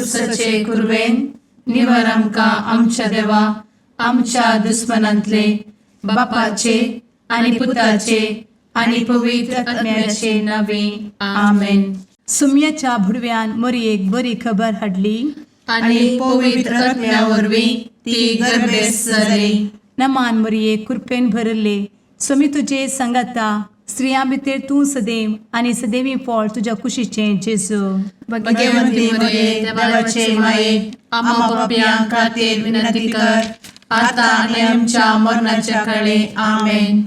कुर्साचे कुरवेन निवर आमकां आमच्या देवा आमच्या दुस्मनांतले बापाचे आनी पुताचे आनी पवित्र आत्म्याचे नावे. आमेन. सुम्याच्या भुडव्यान मोरयेक बरी खबर हाडली. आनी पवित्र आत्म्या वरवीं ती गर्भेस्त जाली. नमान मोरये, कृपेन भरले, स्वामी तुजे सांगाता. स्त्रियां भितर तूं सदैव आनी सदैवी फळ तुज्या कुशीचें जेजू. भगवंती मरिये, देवाचे माये, आम्हा पापयां खातीर विनंती कर, आता आनी आमच्या मरणाच्या काळी. आमेन.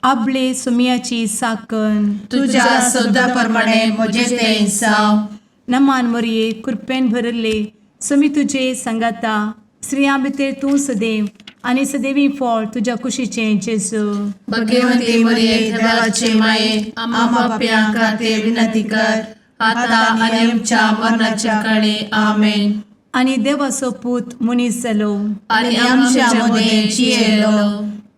आबले सुम्याची साकन. तुझ्या शब्दा प्रमाणे म्हजे ते जावं. नमान मोरये, कृपेन भरले, स्वामी तुजे सांगाता. स्त्रियां भितर तूं सदैव आनी सदैवी फळ तुज्या कुशीचें जेजू. भगवंती मरिये, देवाचे माये, आम्हा पापयां खातीर विनंती कर, आता आनी आमच्या मरणाच्या काळी. आमेन. आनी देवाचो पूत मनीस जालो आनी आमच्या मदें जियेलो.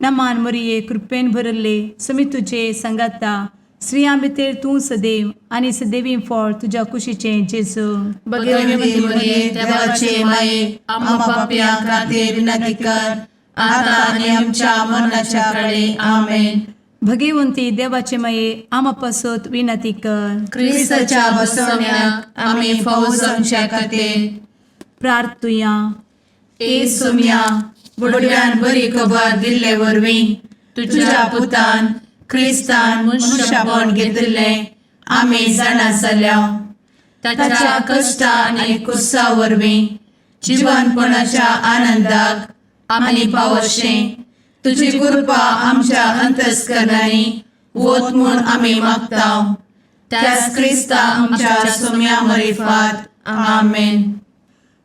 नमान मोरये, कृपेन भरले, स्वामी तुजे सांगाता. स्त्रियां भितर तूं सदैव आनी सदैवी फळ तुज्या कुशीचें जेजू. भगवंती मरिये, देवाचे माये, आम्हा पापयां खातीर विनंती कर, आता आनी आमच्या मरणाच्या काळी. आमेन. भगवंती देवाचे माये, आमा पासत विनंती कर. क्रिस्ताच्या बसवण्याक आमी फावो जावच्या खातीर. प्रार्थुया. ए सोम्या, बुडव्यान बरी खबर दिल्ले वरवीं तुझ्या पुतान क्रिस्तान मनुष्यपण घेतिल्लें आमी जाणा जाल्या. ताच्या कश्टा आनी कुर्सा वरवीं जिवनपणाच्या आनंदाक आमी पावशें तुजी कृपा आमच्या अंतस्करणांनी वत म्हूण आमी मागता, त्याच क्रिस्ता आमच्या सोम्या मरिफात. आमेन.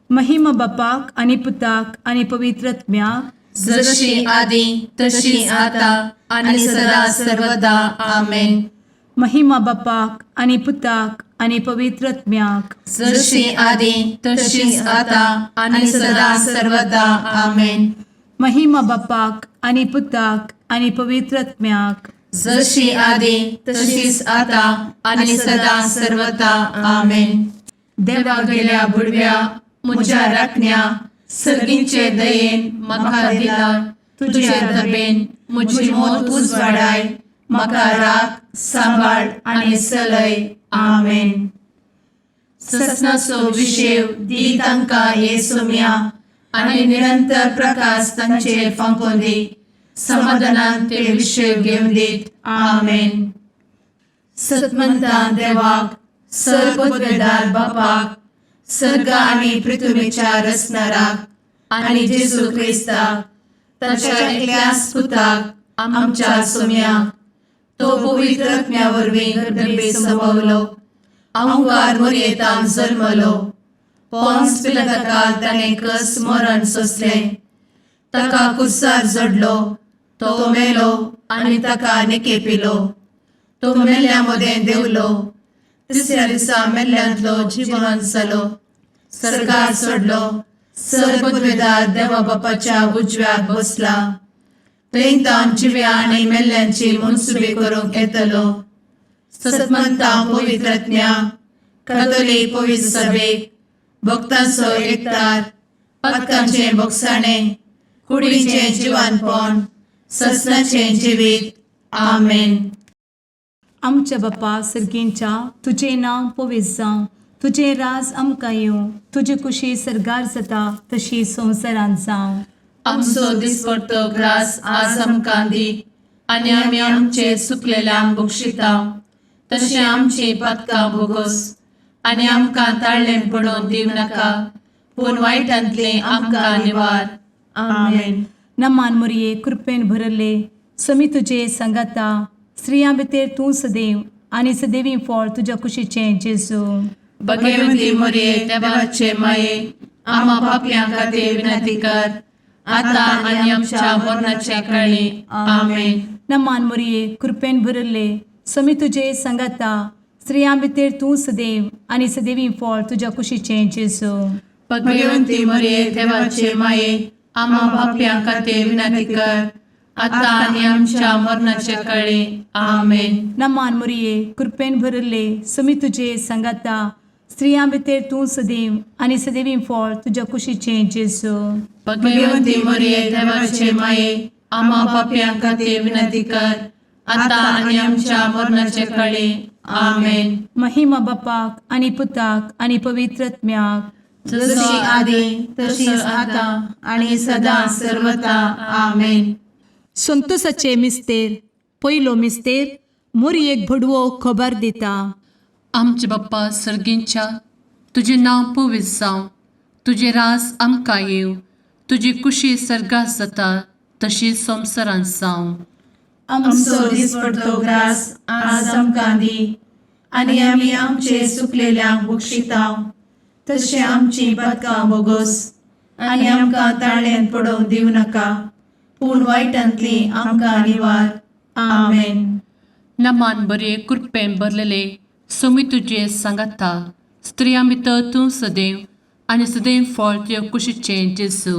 महिमा बापाक आनी पुताक आनी पवित्र आत्म्याक. जशी आदी तशी आता आणि सदा सर्वदा. आमेन. महिमा बापाक आनी पुताक आनी पवित्र आत्म्याक. जशी आदी तशीच आता आणि सदा सर्वदा. आमेन. महिमा बापाक आनी पुताक आनी पवित्र आत्म्याक. जशी आदी तशीच आता आणि सदा सर्वदा. आमेन. देवा गेल्या बुडव्या म्हज्या राखण्या, सर्गींचे दयेन म्हाका दिला तुझे दबेन म्हजी मोत उजवाडाय, म्हाका राख, सांबाळ आनी चलय. आमेन. ससनाचो विशेव दी तांकां ये सोम्या आनी निरंतर प्रकाश तांचेर फांकोवन दी. समाधानान ते विशेव घेवन दीत. आमेन. सतमंतान देवाक, सर्वपदवेदार बापाक, सर्ग आनी पृथ्वीच्या रचणाराक आनी जेजू क्रिस्ताक ताच्या एकल्याच पुताक आमच्या सोम्याक, तो पवित्र आत्म्या वरवीं गर्भे संभवलो, अंकार मोरयेतान जल्मलो, पोन्स पिलाताकाल ताणें कस मरण सोंसलें, ताका कुर्सार जडलो, तो मेलो आनी ताका निकेपिलो, तो मेल्ल्या मदें देंवलो, तिसऱ्या दिसा मेल्ल्यांतलो जिवन जालो, सर्गार चडलो, सर्वपदवेदार देवा बापाच्या उजव्याक बसला, थंय तावन जिव्या आनी मेल्ल्यांची मनसुबी करूंक येतलो. सतमंता पवित्रज्ञा कथोलीक पवित्र सभेक, भक्तांचो एकतार, पातकांचें भोगसाणें, कुडीचें जिवानपण, ससनाचें जिवीत. आमेन. आमच्या बापा सर्गींच्या, तुजें नांव पवित्र जावं, तुजें राज आमकां येवं, तुजी कुशी सर्गार जाता तशी संवसारांत जावं. आमचो दिसपडतो ग्रास आज आमकां दी आनी आमी आमचे चुकलेल्यांक बक्षिता तशें आमची पातकां भोगोस आनी आमकां ताळ्ळें पडोवन दिवं नाका, पूण वायटांतलें आमकां निवार. आमेन. नमान मोरये, कृपेन भरले, समी तुजे सांगाता. स्त्रियां भितर तूं सदैव आनी सदैवी फळ तुज्या कुशीचें जेजू. भगवती मोरये, देवाचे माये, आम्हा पापयां खातीर विनंती कर, आता आनी आमच्या मरणाच्या काळी. आमेन. नमान मोरये, कृपेन भरले, समी तुजे सांगाता. स्त्रियां भितर तूं सदैव आनी सदैवी फळ तुज्या कुशीचें जेजू. भगवंती मोरये, देवाचे माये, आम्हा पापयां खातीर विनंती कर, आता आनी आमच्या मरणाच्या काळी. आमेन. नमान मोरये, कृपेन भरले, समी तुजे सांगाता. स्त्रियां भितर तूं सदैव आनी सदैवी फळ तुज्या कुशीचें जेजू. भगवती मरिये, देवाचे माये, आम्हा पापयां खातीर विनंती कर, आता आनी आमच्या मरणाचे कळी. आमेन. महिमा बापाक आनी पुताक आनी पवित्र आत्म्याक. जशी आदी तशीच आता आणि सदा सर्वता. आमेन. संतोषाचे मिस्तेर. पयलो मिस्तेर, मोरयेक भडवो खबर दिता. आमचे बाप्पा सर्गींच्या, तुजें नांव पवित्र जावं, तुजें रास आमकां येवं, तुजी कुशी सर्गात जाता तशी संवसारांत जावं. आमचो दिसपडतो ग्रास आज आमकां दी आनी आमी आमचे सुकलेल्यांक बक्षितांव तशें आमची पदकां बोगोस आनी आमकां ताळ्यान पडोवंक दिवं नाका, पूण वायटांतली आमकां निवार. आमेन. नमान बरे, कृपेन भरलेले, सोमी तुजे सांगाता, स्त्रियां भितर तूं सदैव आनी सदैव फळ तुजे कुशीचें जेजू.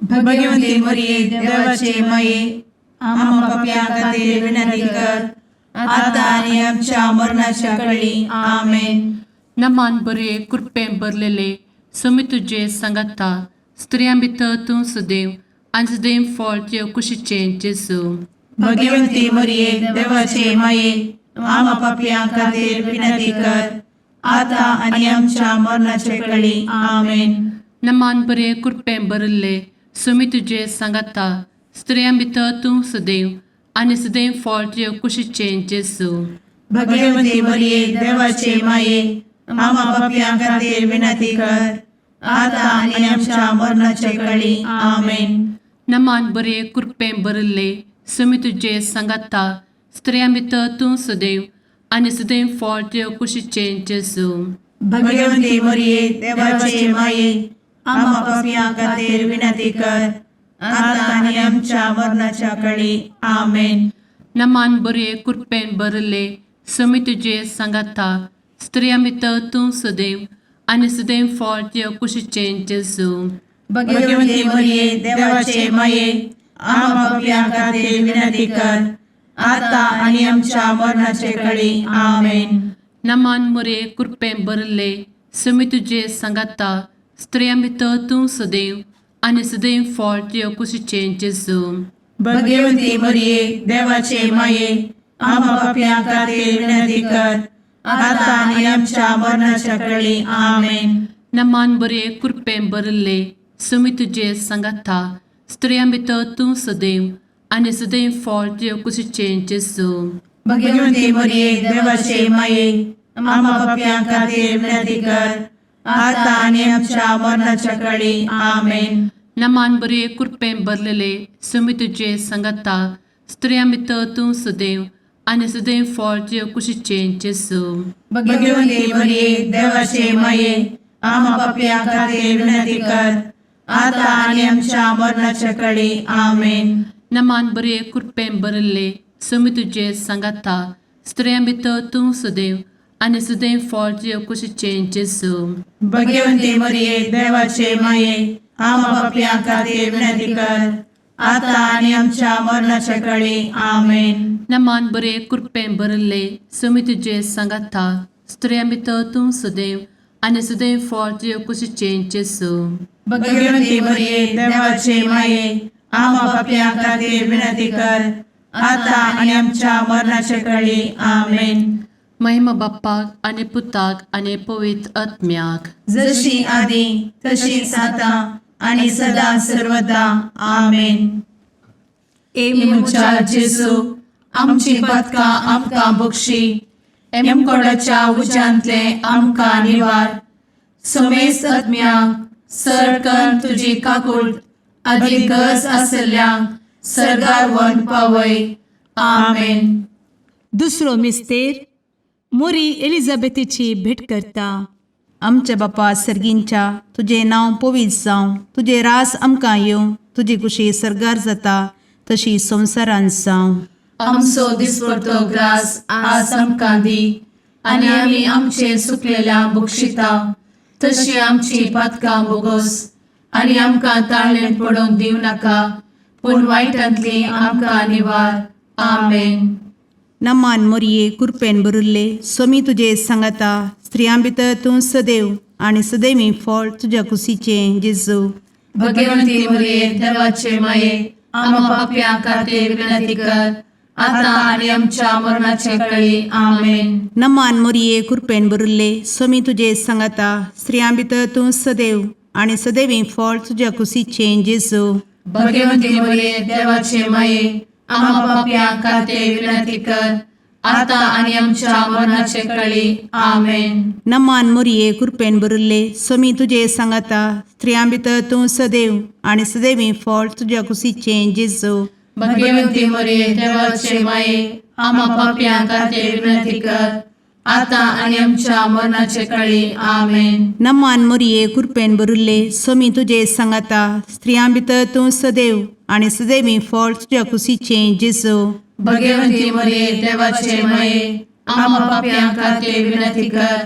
भगवती मरिये, देवाचे माये, आम्हा पापयां खातीर विनंती कर, आता आनी आमच्या मरणाच्या कळी. आमेन. नमान बरे, कृपेन भरलेले, सोमी तुजे सांगाता, स्त्रियां भितर तूं सदैव आनी सदैव फळ तुजे कुशीचें जेजू. भगवती मरिये, देवाचे माये, आम्हा पापयां खातीर विनंती कर, आता आनी आमच्या मरणाचे कळी. आमेन. नमान बरे, कृपेन भरिल्ले, सोमी तुजे सांगाता, स्त्रियां भितर तूं सदैव आनी सदैव फळ तुजे कुशीचें जेजू. भगवती मरिये, देवाचे माये, आम्हा पापयां खातीर विनंती कर, आता आनी आमच्या मरणाचे कळी. आमेन. नमान बरे, कृपेन भरिल्ले, सोमी तुजे सांगाता, स्त्रियां भितर तूं सदैव आनी सदैव फळ तुजे कुशीचें जेजू. भगवती मरिये, देवाचे माये, आम्हा पापयां खातीर विनंती कर, आता आनी आमच्या मरणाच्या कळी. आमेन. नमान बरे, कृपेन भरिल्ले, सोमी तुजे सांगाता, स्त्रियां भितर तूं सदैव आनी सदैव फळ तुजे कुशीचें जेजू. भगवती मरिये, देवाचे माये, आम्हा पापयां खातीर विनंती कर, आता आनी आमच्या मरणाचे कळी. आमेन. नमान मोरे, कृपेन भरिल्ले, सोमी तुजे सांगाता, स्त्रियां भितर तूं सदैव आनी सदैव फळ तुजे कुशीचें जेजू. भगवती मरिये, देवाचे माये, आम्हा पापयां खातीर विनंती कर, आता आनी आमच्या मरणाच्या कळी. आमेन. नमान बरे, कृपेन भरिल्ले, सोमी तुजे सांगाता, स्त्रियां भितर तूं सदैव आनी सदैव फळ तुजे कुशीचें जेजू. भगवती मरिये, देवाचे माये, आम्हा पापयां खातीर विनंती कर, आता आनी आमच्या मरणाच्या कळी. आमेन. नमान बरे, कृपेन भरलेले, सोमी तुजे सांगाता, स्त्रियां भितर तूं सदैव आनी सदैव फळ तुजे कुशीचें जेजू. भगवती मरिये, देवाचे माये, आम्हा पापयां खातीर विनंती कर, आता आनी आमच्या मरणाच्या कळी. आमेन. नमान बरे, कृपेन भरिल्ले, सोमी तुजे सांगाता, स्त्रियां भितर तूं सदैव आनी सदैव फळ तुजे कुशीचें जेजू. भगवती मरिये, देवाचे माये, आम्हा पापयां खातीर विनंती कर, आता आनी आमच्या मरणाच्या कळी. आमेन. नमान बरे, कृपेन भरिल्ले, सोमी तुजे सांगाता, स्त्रियां भितर तूं सदैव आनी सदैव फळ तुजे कुशीचें जेजू. भगवती मरिये, देवाचे माये, आम्हा पापयां खातीर विनंती कर, आता आनी आमच्या मरणाच्या कळी. आमेन. महिमा बाप्पाक आनी पुताक आनी पवित्र आत्म्याक. जशी आदी तशीच आता आणि सदा सर्वदा. आमेन. ए म्हज्या जेजू, आमची पदकां आमकां बक्षी, एमकोडाच्या उज्यांतले आमकां निवार, समेस्त आत्म्यांक सरकन तुजी काकूळ आदी गरज आसल्ल्यांक सर्गार वन पावय. आमेन. दुसरो मिस्तेर, मोरी एलिझाबेथीची भेट करता. आमच्या बापा सर्गींच्या, तुजें नांव पवित्र जावं, तुजें रास आमकां येवं, तुजी कुशी सर्गार जाता तशी संवसारांत जावं. आमचो दिसपडतो ग्रास आज आमकां दी आनी आमी आमचे सुकलेल्या बक्षिता तशी आमची पातकां बोगोस आनी आमकां ताळ्ळें पडोवंक दिवं नाका, पूण वायटांतली आमकां निवार. आमेन. नमान मोरये, कुरपेन भरिल्ले, स्वामी तुजे सांगाता, स्त्रियां भितर तूं सदैव आनी सदैवी फळ तुज्या कुशीचें जेजू. भगवंती मरिये देवाचे माये, आम्हा पापयां खातीर विनंती कर, आता आनी आमच्या मरणाचे कळी. आमेन. नमान मोरये, कृपेन भरिल्ले, स्वामी तुजे सांगाता. स्त्रियां भितर तूं सदैव आनी सदैवी फळ तुज्या कुशीचें जेजू. भगवंती मरिये देवाचे माये, आम्हा पापयां खातीर विनंती कर, आता आनी आमच्या मरणाचे कळी. आमेन. नमान मोरये, कृपेन भरिल्ले, स्वामी तुजे सांगाता. स्त्रियां भितर तूं सदैव आनी सदैवी फळ तुज्या कुशीचें जेजू. भगवंती मरिये देवाचे माये, आम्हा पापयां खातीर विनंती कर, आता आनी आमच्या मरणाचे कळी. आमेन. नमान मोरये, कृपेन भरिल्ले, स्वामी तुजे सांगाता. स्त्रियां भितर तूं सदैव आनी सदैवी फळ तुज्या कुशीचें जेजू. भगवंती मरिये देवाचे माये, आम्हा पापयां खातीर विनंती कर,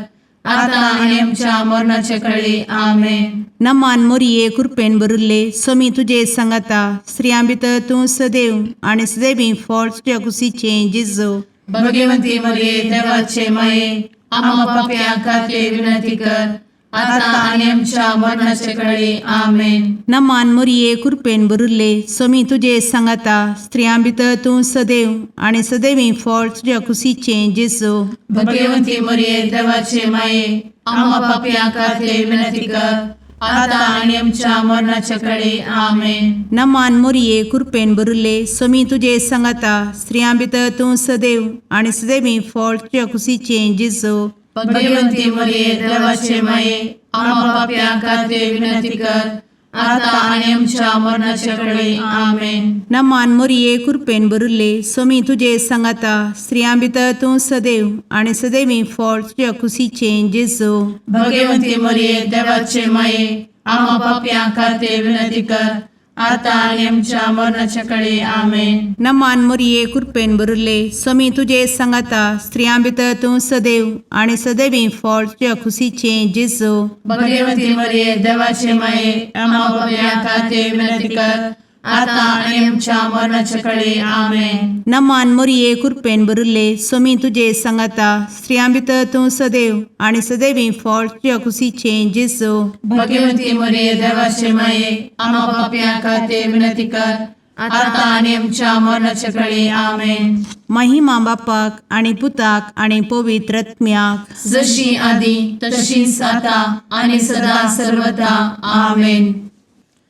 आता आनी आमच्या मरणाचे कळी. आमेन. नमान मोरये, कृपेन भरिल्ले, स्वामी तुजे सांगाता. स्त्रियां भितर तूं सदैव आनी सदैवी फळ तुज्या कुशीचें जेजू. भगवंती मरिये देवाचे माये, आम्हा पापयां खातीर विनंती कर, आता आनी आमच्या मरणाचे कळी. आमेन. नमान मोरये, कृपेन भरिल्ले, स्वामी तुजे सांगाता. स्त्रियां भितर तूं सदैव आनी सदैवी फळ तुज्या कुशीचें जेजू. भगवंती मरिये देवाचे माये, आम्हा पापयां खातीर विनंती कर, आता आनी आमच्या मरणाचे कळी. आमेन. नमान मोरये, कृपेन भरिल्ले, स्वामी तुजे सांगाता. स्त्रियां भितर तूं सदैव आनी सदैवी फळ तुज्या कुशीचें जेजू. भगवंती मरिये देवाचे माये, आम्हा पापयां खातीर विनंती कर, आता आनी आमच्या मरणाचे कळी. आमेन. नमान मोरये, कृपेन भरिल्ले, स्वामी तुजे सांगाता. स्त्रियां भितर तूं सदैव आनी सदैवी फळ तुज्या कुशीचें जेजू. भगवंती मरिये देवाचे माये, आम्हा पापयां खातीर विनंती कर, आता आनी आमच्या मरणाचे कळी. आमेन. नमान मोरये, कृपेन भरिल्ले, स्वामी तुजे सांगाता. स्त्रियां भितर तूं सदैव आनी सदैवी फळ तुज्या कुशीचें जेजू. भगवंती मरिये देवाचे माये, आम्हा पापयां खातीर विनंती कर, आता आनी आमच्या मरणाचे कळी. आमेन. नमान मोरये, कृपेन भरिल्ले, स्वामी तुजे सांगाता. स्त्रियां भितर तूं सदैव आनी सदैवी फळ तुज्या कुशीचें जेजू. भगवंती मरिये देवाचे माये, आम्हा पापयां खातीर विनंती कर, आता आनी आमच्या मरणाचे कळी. आमेन. महिमा बापाक आनी पुताक आनी पवित्र आत्म्याक, जशी आदी तशीच आता आनी सदा सर्वदा. आमेन.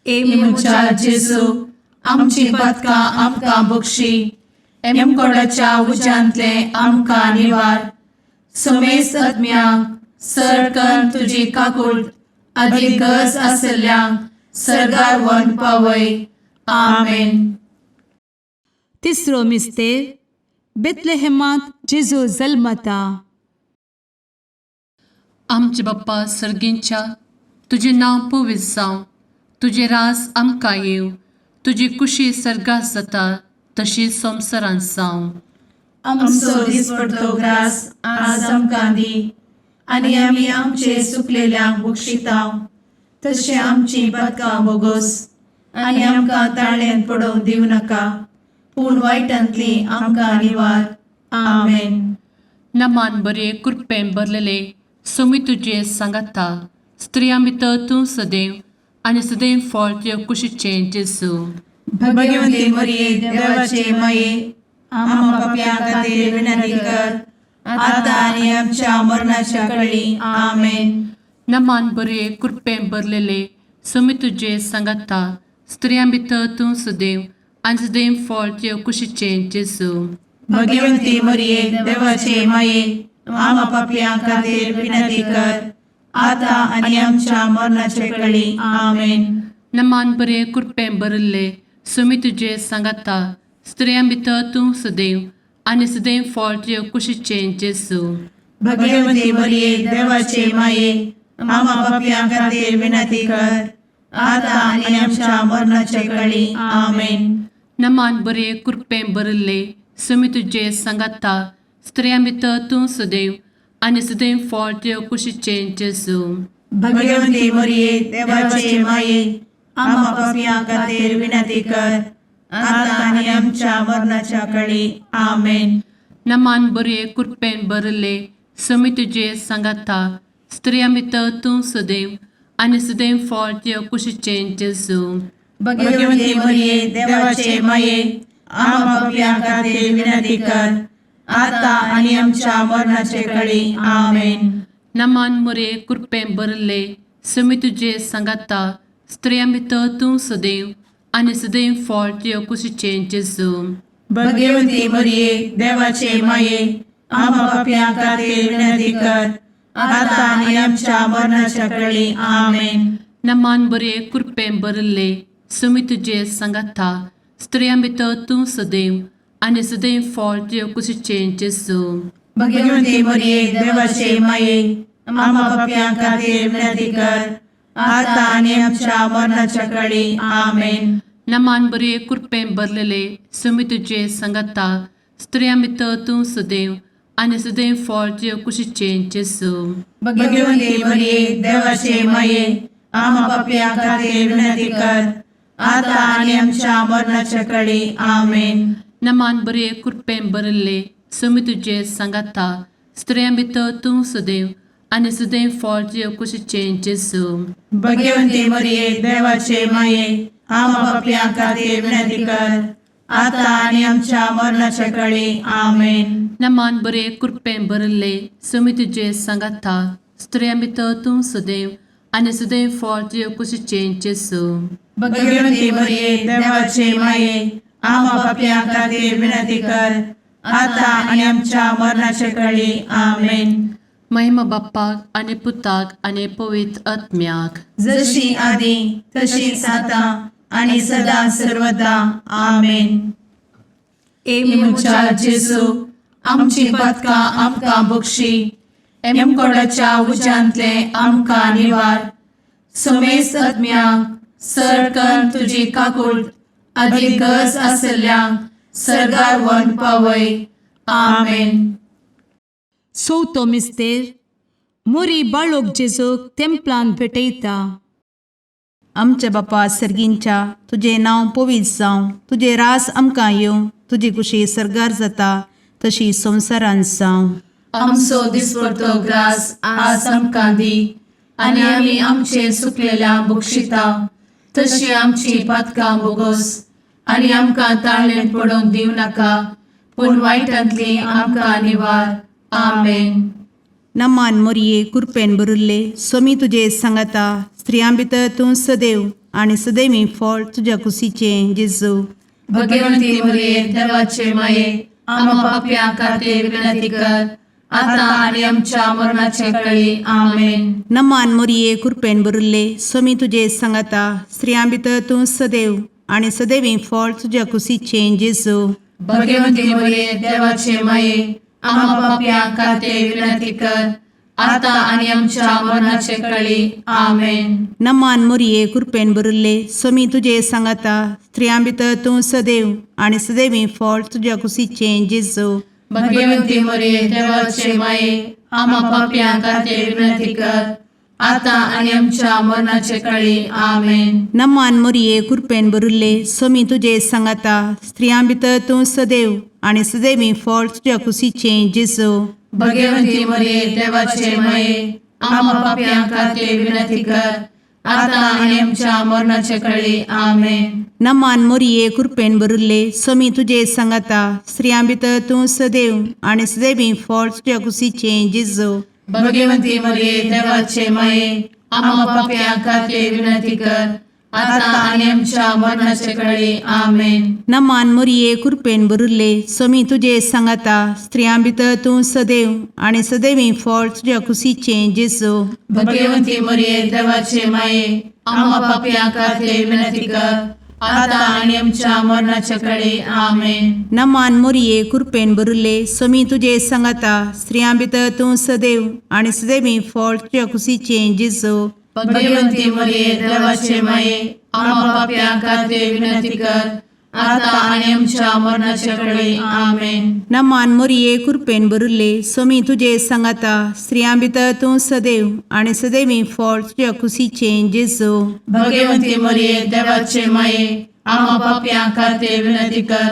ए म्हज्या जेजू, आमची पातकां आमकां बक्षी, एमकोडाच्या उज्यांतले आमकां निवार, समेस्त आत्म्यांक सरकन तुजी काकूट आदी गरज आसल्ल्यांक सर्गार व्हरून पावय. आमेन. तिसरो मिस्तेर, बेतलेहेमांत जेजू जल्मता. आमचे बाप्पा सर्गींच्या, तुजें नांव पवित्र जावं, तुजें राज आमकां येवं, तुजी कुशी सर्गात जाता तशी संवसारांत जावं. आमचो दिसपडतो ग्रास आज आमकां दी, आनी आमी आमचे सुकलेल्यांक बक्षितांव, तशें आमची पातकां बोगोस, आनी आमकां ताळ्यान पडोवंक दिवं नाका, पूण वायटांतली आमकां निवार. आमेन. नमान बरे, कृपेन भरलेले, सोमी तुजे सांगाता, स्त्रियां भितर तूं सदैव आनी सदैव फळ तुजे कुशीचें जेजू. भगवंती मरिये देवाचे माये, आम्हा पापयां खातीर विनंती कर, आता आनी आमच्या मरणाच्या कळी. आमेन. नमान बरे, कृपेन भरलेले, सोमी तुजे सांगाता, स्त्रियां भितर तूं सदैव आनी सदैव फळ तुजे कुशीचें जेजू. भगवंती मरिये देवाचे माये, आम्हा पापयां खातीर विनंती कर, आता आनी आमच्या मरणाच्या कळी. आमेन. नमान बरे, कृपेन भरिल्ले, सोमी तुजे सांगाता, स्त्रियां भितर तूं सदैव आनी सदैव फळ तुजे कुशीचें जेजू. भगवंती मरिये देवाचे माये, आम्हा पापयां खातीर विनंती कर, आता आनी आमच्या मरणाच्या कळी. आमेन. नमान बरे, कृपेन भरिल्ले, सोमी तुजे सांगाता, स्त्रियां भितर तूं सदैव आनी सदैव फळ तुजे कुशीचें जेजू. भगवंती मरिये देवाचे माये, आम्हा पापयां खातीर विनंती कर, आता आनी आमच्या मरणाच्या कळी. आमेन. नमान बरे, कृपेन भरिल्ले, समी तुजे सांगाता स्त्रियां भितर तूं सदैव आनी सदैव फळ तुज्या कुशीचें जेजू. भगवती मरिये, देवाचे माये, आम्हा पापयां खातीर विनंती कर, आता आनी आमच्या मरणाचे कळी. आमेन. नमान मुरे कृपें भरले, समी तुजे सांगाता स्त्रियां भितर तूं सदैव आनी सदैव फळ तुज्या कुशीचें जेजू. भगवती मरिये, देवाचे माये, आम्हा पापयां खातीर विनंती कर, आता आनी आमच्या मरणाच्या कळी. आमेन. नमान बरे कृपें भरले, समी तुजे सांगाता स्त्रियां भितर तूं सदैव आनी सदैव फळ तुज्या कुशीचें जेजू. भगवती मरिये, देवाचे माये, आम्हा पापयां खातीर विनंती कर, आता आनी आमच्या मरणाच्या कळी. आमेन. नमान बरे कृपें भरलेले, समी तुजे सांगाता स्त्रियां भितर तूं सदैव आनी सदैव फळ तुज्या कुशीचें जेजू. भगवती मरिये, देवाचे माये, आम्हा पापयां खातीर विनंती कर, आता आनी आमच्या मरणाच्या कळी. आमेन. नमान बरे कृपें भरले, समी तुजे सांगाता स्त्रियां भितर तूं सदैव आनी सदैव फळ तुज्या कुशीचें जेजू. भगवती मरिये, देवाचे माये, आम्हा पापयां खातीर विनंती कर, आता आनी आमच्या मरणाच्या कळी. आमेन. नमान बरे कृपें भरले, समी तुजे सांगाता स्त्रियां भितर तूं सदैव आनी सदैव फळ तुज्या कुशीचें जेजू. भगवती मरिये, देवाचे माये, आम्हा पापयां खातीर विनंती कर, आता आनी आमच्या मरणाच्या कळी. आमेन. महिमा बाप्पाक आनी पुताक आनी पवित्र आत्म्याक, जशी आदी तशीच आता आणि सदा सर्वदा. आमेन. ए म्हज्या जेजू, आमची पातकां आमकां बक्षी, एमकोडाच्या उज्यांतले आमकां निवार, समेस्त आत्म्यांक सरकन तुजी काकूळ आदी गरज आसल्ल्यांक सर्गार व्हरून पावय. आमेन. चवथो मिस्तेर. मुरी बाळोक जेजूक तेंपलान भेटयता. आमच्या बापा सर्गींच्या, तुजें नांव पवित्र जावं, तुजें रास आमकां येवं, तुजी कुशी सर्गार जाता तशी संवसारांत जावं. आमचो दिसपडतो ग्रास आज आमकां दी आनी आमी आमचे सुकलेल्या बक्षिता तशी आमची पातकां बोगोस आनी आमकां ताळणेंत पडोवंक दिवं नाका, पूण वायटांतली आमकां निवार. आमेन. नमान मोरये, कुरपेन भरिल्ले, सोमी तुजे सांगाता, स्त्रियां भितर तूं सदैव आनी सदैवी फळ तुज्या कुशीचें जेजू. भगवंती मरिये, देवाचे माये, आम्हा पापयां खातीर विनंती कर, आता आनी आमच्या मरणाचे कळी. आमेन. नमान मोरये, कुरपेन भरिल्ले, सोमी तुजे सांगाता, स्त्रियां भितर तूं सदैव आनी सदैवी फळ तुज्या कुशीचें जेजू. भगवंती मरिये, देवाचे माये, आम्हा पापयां खातीर विनंती कर, आता आनी आमच्या मरणाचे कळी. आमेन. नमान मोरये, कुरपेन भरिल्ले, सोमी तुजे सांगाता, स्त्रियां भितर तूं सदैव आनी सदैवी फळ तुज्या कुशीचें जेजू. भगवंती मरिये, देवाचे माये, आम्हा पापयां खातीर विनंती कर, आता आनी आमच्या मरणाचे कळी. आमेन. नमान मोरये, कुरपेन भरिल्ले, सोमी तुजे सांगाता, स्त्रियां भितर तूं सदैव आनी सदैवी फळ तुज्या कुशीचें जेजू. भगवंती मरिये, देवाचे माये, आम्हा पापयां खातीर विनंती कर, आता आनी आमच्या मरणाचे कळी. आमेन. नमान मोरये, कुरपेन भरिल्ले, सोमी तुजे सांगाता, स्त्रियां भितर तूं सदैव आनी सदैवी फळ तुज्या कुशीचें जेजू. भगवंती मरिये, देवाचे माये, आम्हा पापयां खातीर विनंती कर, आता आनी आमच्या मरणाचे कळी. आमेन. नमान मोरये, कुरपेन भरिल्ले, सोमी तुजे सांगाता, स्त्रियां भितर तूं सदैव आनी सदैवी फळ तुज्या कुशीचें जेजू. भगवंती मरिये, देवाचे माये, आम्हा पापयां खातीर विनंती कर, आता आनी आमच्या मरणाचे कळी. आमेन. नमान मोरये, कुरपेन भरिल्ले, सोमी तुजे सांगाता, स्त्रियां भितर तूं सदैव आनी सदैवी फळ तुज्या कुशीचें जेजू. भगवंती मरिये, देवाचे माये, आम्हा पापयां खातीर विनंती कर, आता आनी आमच्या मरणाचे कळी. आमेन. नमान मोरये, कुरपेन भरिल्ले, सोमी तुजे सांगाता, स्त्रियां भितर तूं सदैव आनी सदैवी फळ तुज्या कुशीचें जेजू. भगवंती मरिये, देवाचे माये, आम्हा पापयां खातीर विनंती कर,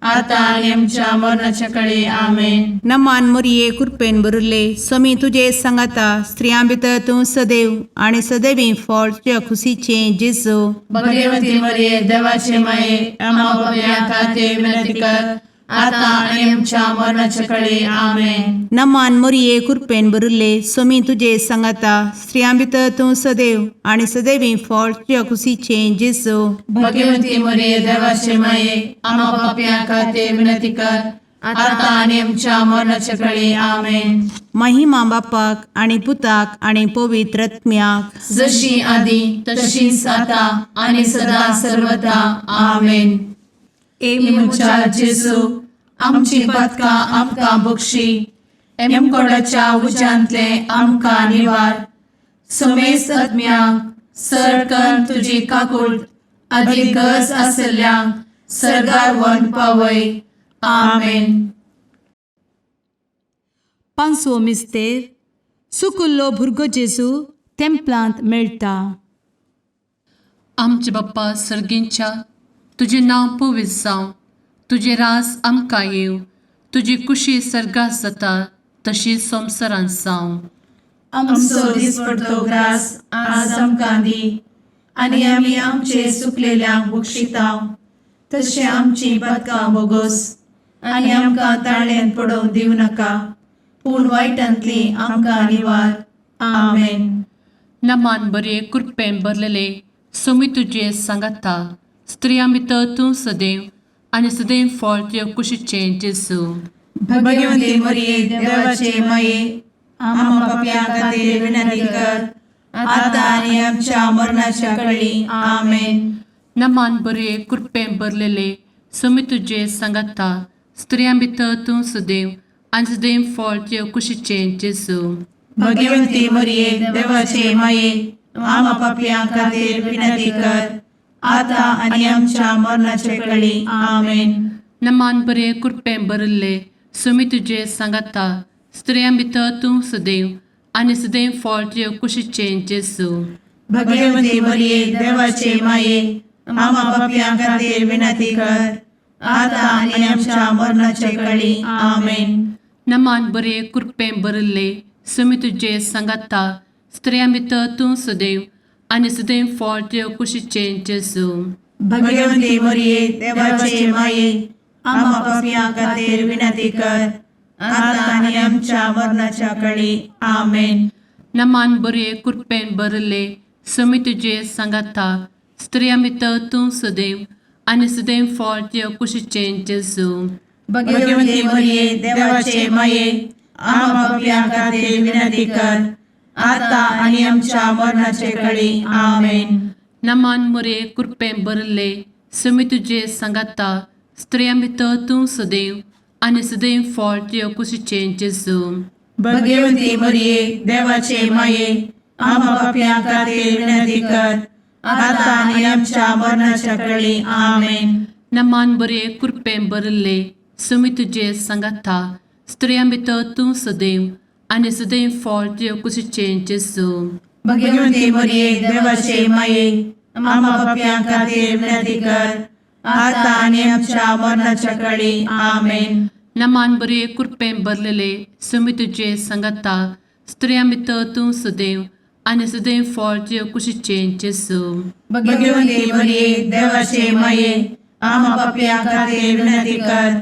आतां आनी आमच्या मरणाच्या कडे आमेन. नमान मोरये, कृपेन भरिल्ले, स्वामी तुजे सांगाता. स्त्रियां भितर तूं सदैव आनी सदैवी फळ तुज्या खुशीचें जेजू. भगवती मरिये, देवाचे माये, आम्हा पापयां खातीर विनंती कर, आतां आनी आमच्या मरणाच्या कडे आमेन. नमान मोरये, कृपेन भरिल्ले, स्वामी तुजे सांगाता. स्त्रियां भितर तूं सदैव आनी सदैवी फळ तुज्या खुशीचें जेजू. भगवती मरिये, देवाचे माये, आम्हा पापयां खातीर विनंती कर, आतां आनी आमच्या मरणाच्या कडे आमेन. महिमा बापाक आनी पुताक आनी पवित्र आत्म्याक. जशी आदी तशीच आता आणि सदा सर्वदा आमेन. ए म्हज्या जेजू, आमची पदकां आमकां बक्षी, एमकोडाच्या उज्यांतले आमकां निवार, समेस्त आत्म्यांक सरकन तुजी काकूळ आदी गरज आसल्ल्यांक सरगार वन पावय. आमेन. पांचवो मिस्तेर, सुकुल्लो भुरगो जेजू तेंपलांत मेळटा. आमचे बाप्पा सर्गींच्या, तुजें नांव पवित्र जावं, तुजें रास आमकां येवं, तुजी कुशी सर्गात जाता तशी संवसारांत जावं. आमचो दिसपडतो ग्रास आज आमकां दी, आनी आमी आमचे सुकलेल्यांक बक्षितांव, तशें आमची पदकां बोगोस, आनी आमकां ताळ्यान पडोवंक दिवं नाका, पूण वायटांतली आमकां निवार. आमेन. नमान बरे, कृपेन भरलेले, सोमी तुजे सांगाता. स्त्रियां भितर तूं सदैव आनी सदैव फळ तुज्या कुशीचें जेजू. भगवती मरिये, देवाचे माये, आम्हा पापयां खातीर विनंती कर, आतां आनी आमच्या मरणाच्या कळी. आमेन. नमान बरे, कृपेन भरलेले, सोमी तुजे सांगाता. स्त्रियां भितर तूं सदैव आनी सदैव फळ तुज्या कुशीचें जेजू. भगवती मरिये, देवाचे माये, आम्हा पापयां खातीर विनंती कर, आतां आनी आमच्या मरणाचे कळी. आमेन. नमान बरे, कृपेन भरिल्ले, सुमी तुजे सांगाता. स्त्रियां भितर तूं सदैव आनी सदैव फळ तुज्या कुशीचें जेजू. भगवती मरिये, देवाचे माये, आम्हा पापयां खातीर विनंती कर, आतां आनी आमच्या मरणाचे कळी. आमेन. नमान बरे, कृपेन भरिल्ले, सुमी तुजे सांगाता. स्त्रियां भितर तूं सदैव आनी सदैव फळ तुज्या कुशीचें जेजू. भगवती मरिये, देवाचे माये, आम्हा पापयां खातीर विनंती कर, आतां आनी आमच्या मरणाच्या कळी. आमेन. नमान बरे, कृपेन भरिल्ले, सुमी तुजे सांगाता. स्त्रियां भितर तूं सदैव आनी सदैव फळ तुज्या कुशीचें जेजू. भगवती मरिये, देवाचे माये, आम्हा पापयां खातीर विनंती कर, आतां आनी आमच्या मरणाचे कळी. आमेन. नमान मोरे, कृपेन भरिल्ले, सुमी तुजे सांगाता. स्त्रियां भितर तूं सदैव आनी सदैव फळ तुज्या कुशीचें जेजू. भगवती मरिये, देवाचे माये, आम्हा पापयां खातीर विनंती कर, आतां आनी आमच्या मरणाच्या कळी. आमेन. नमान बरे, कृपेन भरिल्ले, सुमी तुजे सांगाता. स्त्रियां भितर तूं सदैव आनी सदैव फळ तुज्या कुशीचें जेजू. भगवती मरिये, देवाचे माये, आम्हा पापयां खातीर विनंती कर, आतां आनी आमच्या मरणाच्या कळी. आमेन. नमान बरे, कृपेन भरलेले, सुमी तुजे सांगाता. स्त्रियां भितर तूं सदैव आनी सदैव फळ तुज्या कुशीचें जेजू. भगवती मरिये, देवाचे माये, आम्हा पापयां खातीर विनंती कर,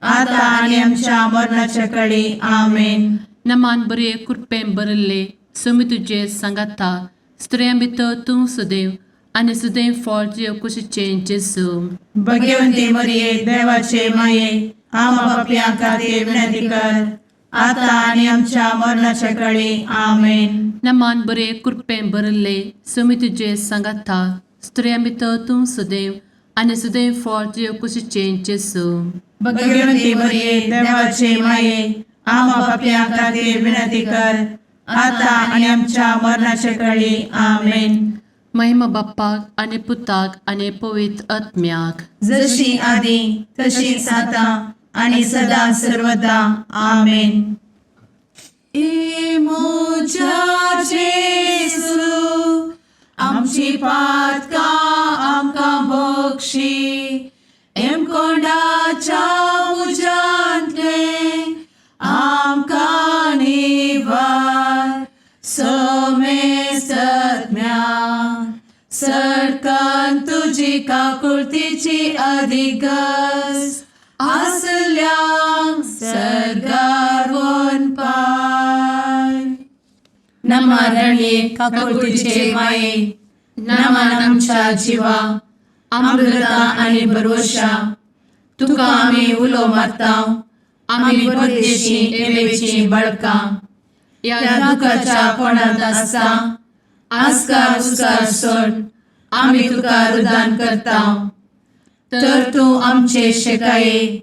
आतां आनी आमच्या मरणाच्या कळी. आमेन. नमान बरे, कृपेन भरिल्ले, सुमी तुजे सांगाता. स्त्रियां भितर तूं सदैव आनी सदैव फळ तुज्या कुशीचें जेजू. भगवती मरिये, देवाचे माये, आम्हा पापयां खातीर विनंती कर, आतां आनी आमच्या मरणाच्या कळी. आमेन. नमान बरे, कृपेन भरिल्ले, सुमी तुजे सांगाता. स्त्रियां भितर तूं सदैव आनी सदैव फळ तुज्या कुशीचें जेजू. भगवती मरिये, देवाचे माये, आम्हा पापयां खातीर विनंती कर, आतां आनी आमच्या मरणाच्या कळी. आमेन. महिमा बाप्पाक आनी पुताक आनी पवित्र आत्म्याक. जशी आदी तशीच आतां आणि सदा सर्वदा. आमेन. ए म्हज्या जेजू, आमची पातकां आमकां बक्षी, एमकोंडाच्या तुजी काकुळतीची अधिक गरज आसल्यांक सर्गार वनपाय. नमा रणये काकुळतीचे माये, नमन आमच्या जिवा, अमृता आनी भरवशा, तुका आमी उलो मारता, आमी परदेशी एवेची बळकां ह्या दुखाच्या कोणांत आसता आस्कार उस्कार सोड आमी तुका रुदान करता, तर तूं आमचे शेकाये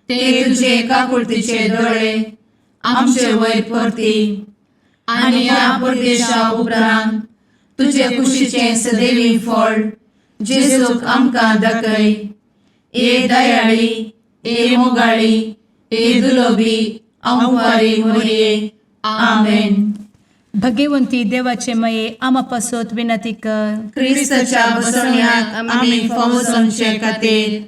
ते तुजे काकुळतीचे दोळे आमचे वयर परती आनी ह्या परदेशा उपरांत तुजे कुशीचें सदैवी फळ जेजूक आमकां दाखय. ए दयाळी, ए मोगाळी, ए दुलोबी अंवारी मोरये. आमेन. भगवंती देवाचे मये आमा पासत विनंती कर. क्रिस्ताच्या बसवण्याक आमी फावो जावचे खातीर.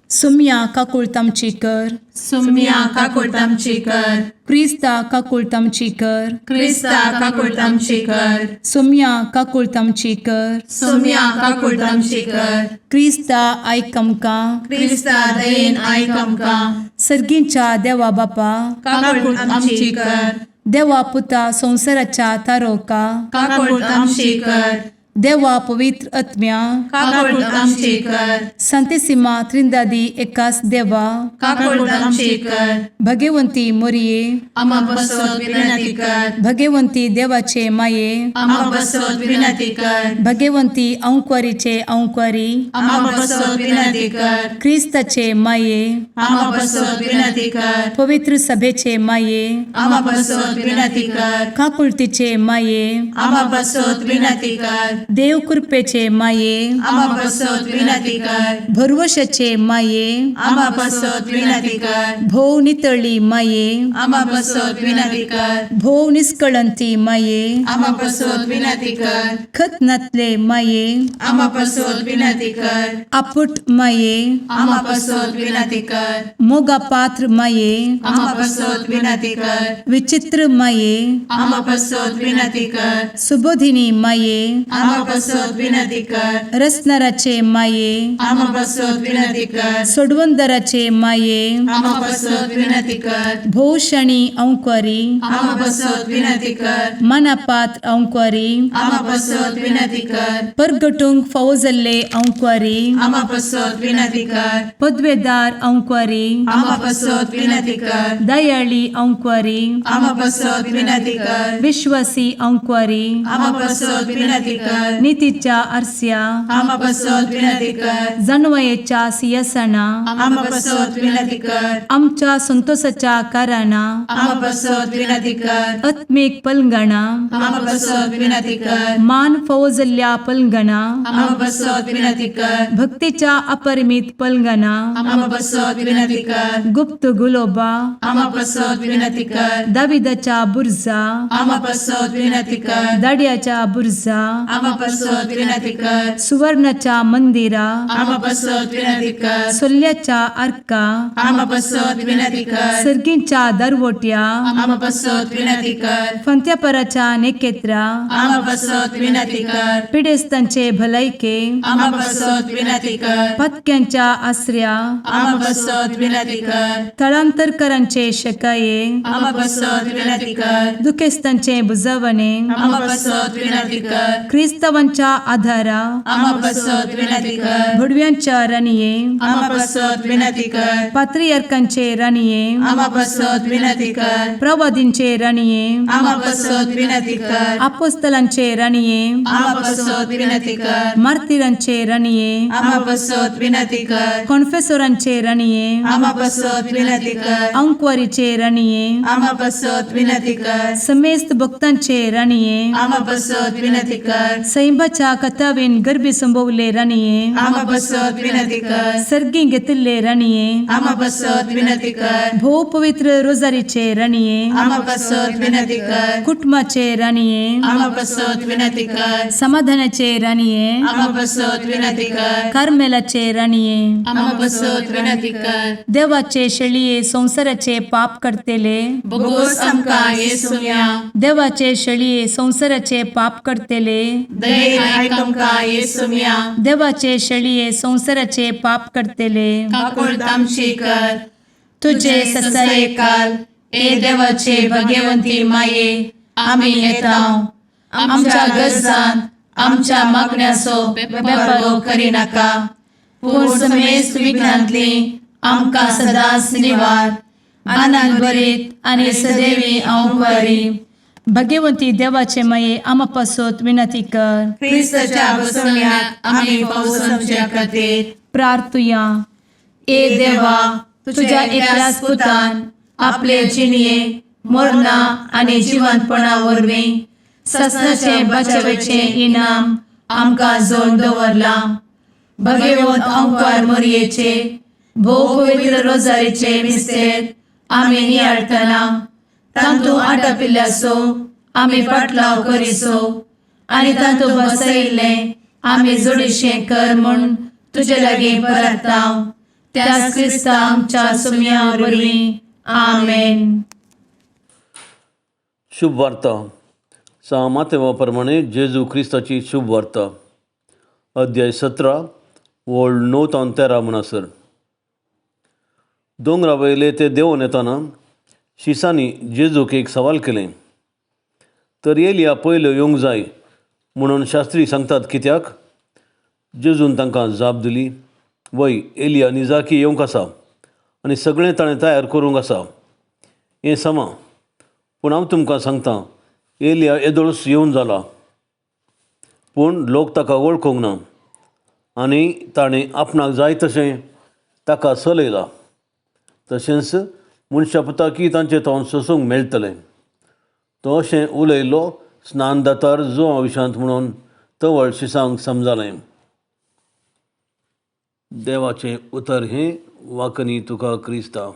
सुम्या काकुळत आमची कर. सुम्या काकुळट आमची कर. क्रिस्ता काकुळत आमची कर. क्रिस्ता काकुळट आमची कर. सुम्या काकुळत आमची कर. सुम्या काकुळट आमची कर. क्रिस्ता आयक आमकां. क्रिस्ता दयेन आयक आमकां. सर्गींच्या देवा बापा, काकुळट आमची कर. देवा पुता संवसाराच्या तारोका, काकुळट आमची कर. देवा पवित्र आत्म्या, काकुळट आमची कर. संतेसिमा त्रिंदादी एकास देवा, काकुळट आमची कर. भगवंती मोरये, आमा बसत विनंती कर. भगवंती देवाचे माये, आमा बसत विनंती कर. भगवंती अंक्वारीचे अंक्वारी, आमा बसत विनंती कर. क्रिस्ताचे माये, आमा बसत विनंती कर. पवित्र सभेचे माये, आमा बसत विनंती कर. काकुळतीचे माये, आमा बसत विनंती कर. देव कृपेचे माये, आमा बसत विनंती कर. भरवशाचे माये, आमा बसत विनंती कर. भोव नितळी माये, आमा बसत विनंती कर. भोव निस्कळंती माये, आमा बसत विनंती कर. खत नातले माये, आमा बसत विनंती कर. आपुट माये, आमा बसत विनंती कर. मोगा पात्र माये, आमा बसत विनंती कर. विचित्र माये, आमा बसत विनंती कर. सुबोधिनी माये, आमा बसत विनंती कर. रसनाराचे माये, आमा बसत विनंती कर. सोडवंदराचे माये, आमा बसत विनंती कर. भोवशणी अंक्वारी, आमा बसत विनंती कर. मनापात्र अंक्वारी, आमा बसत विनंती कर. परगटूंक फावो जाल्ले अंक्वारी, आमा बसत विनंती कर. पदवेदार अंक्वारी, आमा बसत विनंती कर. दयाळी अंक्वारी, आमा बसत विनंती कर. विश्वासी अंक्वारी, आमा बसत विनंती कर. नितीच्या आरस्या, आमा बसत विनंती कर. जानवयेच्या सियासना, आमा बसत विनंती कर. आमच्या संतोषाच्या कारणा, आमा बसत विनंती कर. आत्मीक पलंगणा, आमा बसत विनंती कर. मान फावो जाल्ल्या पलंगणा, आमा बसत विनंती कर. भक्तीच्या अपरिमित पलंगणा, आमा बसत विनंती कर. गुप्त गुलोबा, आमा बसत विनंती कर. दाविदाच्या बुर्जा, आमा बसत विनंती कर. दाड्याच्या बुर्जा, आमा बसत विनंती कर. सुवर्णाच्या मंदिरा, आमा बसत विनंती कर. सोल्ल्याच्या आर्का, आमा बसत विनंती कर. सर्गींच्या दरवट्या, आमा बसत विनंती कर. फंत्यापराच्या नेकेत्रा, आमा बसत विनंती कर. पिडेस्तांचे भलायके, आमा बसत विनंती कर. पत्क्यांच्या आसऱ्या, आमा बसत विनंती कर. थळांतरकरांचे शकाये, आमा बसत विनंती कर. दुखेस्तांचे बुजवणे, आमा बसत विनंती कर. क्रिस्तावांच्या आधारा, आमा बसत विनंती कर. भुडव्यांच्या राणये, आमा बसत विनंती कर. पात्रियार्कांचे राणये, आमा बसत विनंती कर. प्रवादींचे राणये, आमा बसत विनंती कर. आपोस्तलांचे राणये, आमा बसत विनंती कर. मार्तिरांचे राणये, आमा बसत विनंती कर. कॉन्फेसोरांचे राणये, आमा बसत विनंती कर. अंक्वारीचे राणये, आमा बसत विनंती कर. समेस्त भक्तांचे राणये, आमा बसत विनंती कर. सैंबाच्या कथावेन गर्भी संभवले राणये, आमा बसत विनंती कर. सर्गी घेतिल्ले राणये, आमा बसत विनंती कर. भोव पवित्र रोजारीचे राणये, आमा बसत विनंती कर. कुटुंबाचे राणये, आमा बसत विनंती कर. समाधानाचे राणये, आमा बसत विनंती कर. कार्मेलाचे राणये, आमा बसत विनंती कर. देवाचे शेळये संवसाराचे पाप करतेले, बोगोस आमकां येसुया. देवाचे शेळये संवसाराचे पाप करतेले, दयेन आयक आमकां येसुम्या. देवाचे शेळये संवसाराचे पाप करतले, काकुळट आमची कर. तुझे तुझे ससाये ससायकाल ए देवाचे भगवंती माये, आमी येता आमच्या गरजान आमच्या मागण्याचो बेपर्वो करिनाका, पूण समेस्त विघ्नांतली आमकां सदांच निवार. आनंद भरीत आनी सदैवी अंवकारी भगवंती देवाचे माये, आमा पासत विनंती कर. क्रिस्ताच्या बसवण्याक आमी पावसाच्या खातीर प्रार्थुया. ए देवा, तुझ्या एकल्याच पुतान आपले जिणये मरणा आनी जिवंतपणा वरवीं ससनाचे बचावेचें इनाम आमकां जोड दवरलां. भगवंत अंकार मोरयेचे भोव पवित्र रोजारीचे मिस्तेर आमी नियाळटना तांतू आटापिल्ल्याचो आमी पाटलाव करिसो आनी तांतू बसयिल्लें आमी जोडीशें कर म्हूण तुजे लागीं परताव, त्याच क्रिस्ता आमच्या सुम्या वरवीं. आमेन. शुभ वार्ता सा मातेवा प्रमाणे जेजू क्रिस्ताची शुभ वार्ता, अध्याय 17 ओळ 9 तावन 13 म्हणसर. दोंगरा वयले ते देंवून येताना शिसांनी जेजूक एक सवाल केलें, तर एलिया पयलो येवंक जाय म्हणून शास्त्री सांगतात कित्याक? जेजून तांकां जाप दिली, वय एलिया निजाकी येवंक आसा आनी सगळें ताणें तयार करूंक आसा, हें समा. पूण हांव तुमकां सांगतां, एलिया येदोळच येवन जाला, पूण लोक ताका वळखूंक ना आनी ताणें आपणाक जाय तशें ताका चलयला. तशेंच मनशा पुताकी तांचे तोंड सोसूंक मेळटलें. तो अशें उलयलो स्नान दातार जो विशांत म्हणून तवळ शिसांक समजालें. देवाचें उतर हें वाकनी तुका क्रिस्ता.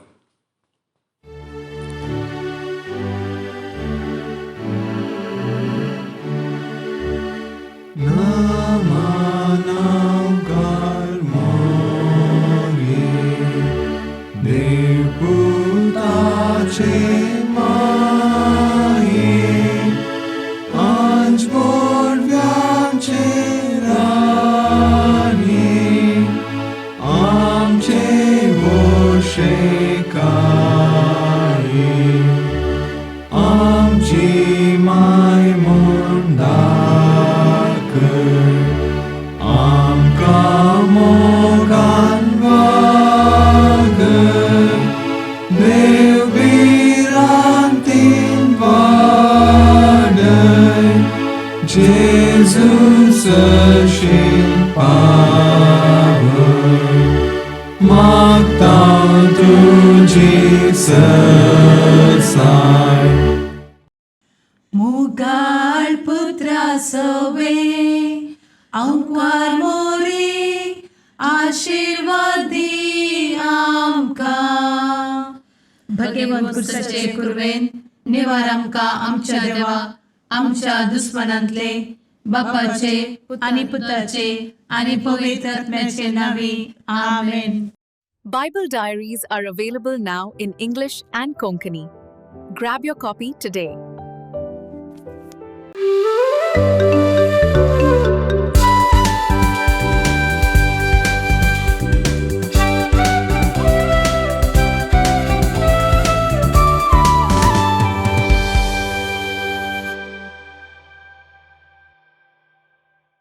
मुगाळ पुत्रा सवे अंकार मोरी आशीर्वाद दी आमकां. भगवंत कुर्साचे कुर्वेन निवार आमकां आमच्या देवा आमच्या दुस्मनांतले, बापाचे आनी पुताचे आनी पवित्र आत्म्याचे नावी. आमेन. Bible Diaries are available now in English and Konkani. Grab your copy today.